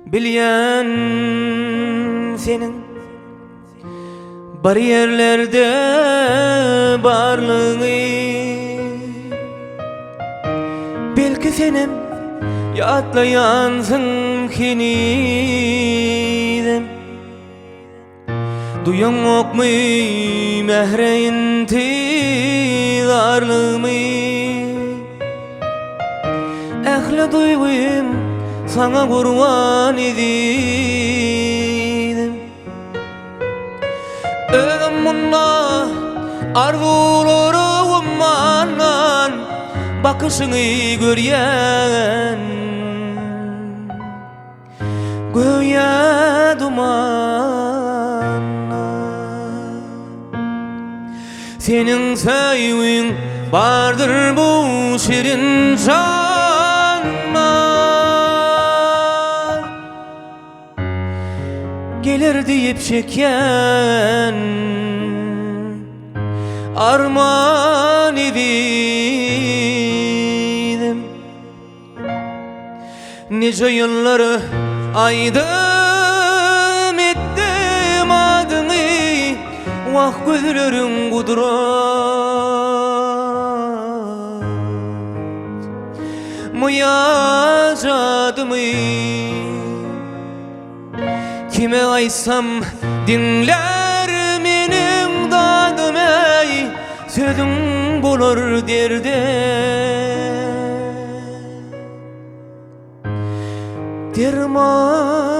Bilýän seniň bir ýerlerde barlygyňy Belki senem ýatlaýansyň henizem Duýaňokmy mähre intizarlygymy Ähli duýgym saňa gurban ezizim Özüm munda arzuwlara ummandan Bakyşyňy görýän Göýä dumanda Seniň söýgüň bardyr bu şirin janda Geler diýip çekýän arman ezizim. Nice ýyllar aýdym etdim adyňy Wah gözleriň gudrat Myýa jadymy Kime aýtsam diňlär meniň dadym eý Sözüň bolar derde Derman.